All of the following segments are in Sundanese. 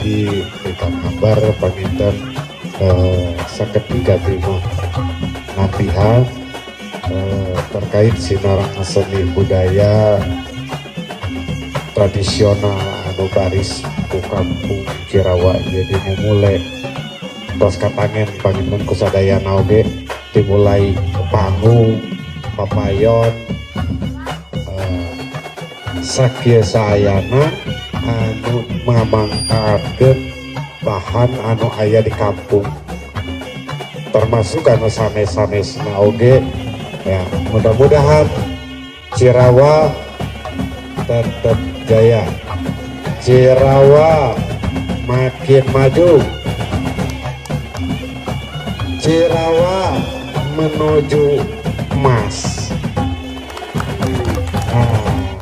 Mugi Kang Akbar panginten sakedik abdi mah nambihan terkait sinareng seni budaya tradisional anu baris ku kampung Cirawa. Jadi mumule tos katangen panginten ku sadayana oge, dimulai panggung papayon sakieu saayana anu mamangfaatkeun bahan anu aya di kampung, termasuk anu sanes-sanesna oge ya. Mudah-mudahan Cirawa tetap jaya, Cirawa makin maju, Cirawa menuju emas. Nah,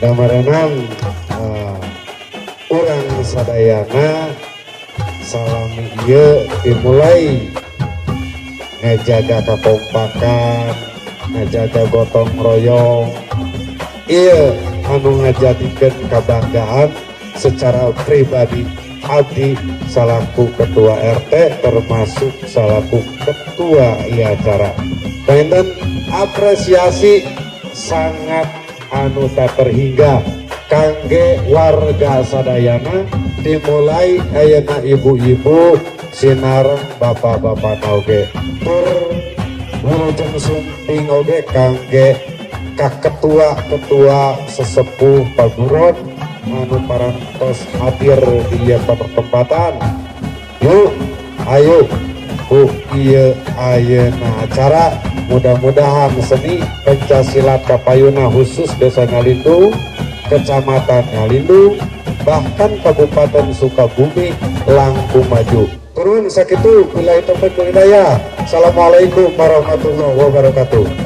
damarenan urang sadayana salami ieu dimulai ngajaga kakompakan, ngajaga gotong royong. Iya, anu ngajadikeun kebanggaan secara pribadi abdi salaku ketua RT, termasuk salaku ketua ieu acara. Panginten apresiasi sangat anu tak terhingga kangge warga sadayana, dimulai ayeuna ibu-ibu sinareng bapak-bapak oge, tur wilujeng sumping oge kangge ka ketua-ketua sesepuh paguron anu parantos hadir di ieu pertempatan. Yuk, ayo ku ieu ayeuna acara, mudah-mudahan seni pencak silat kapayuna khusus Desa Nyalindung, Kecamatan Nyalindung, bahkan Kabupaten Sukabumi langkung maju. Turun sakitu, billahi taufik wal hidayah. Assalamualaikum warahmatullahi wabarakatuh.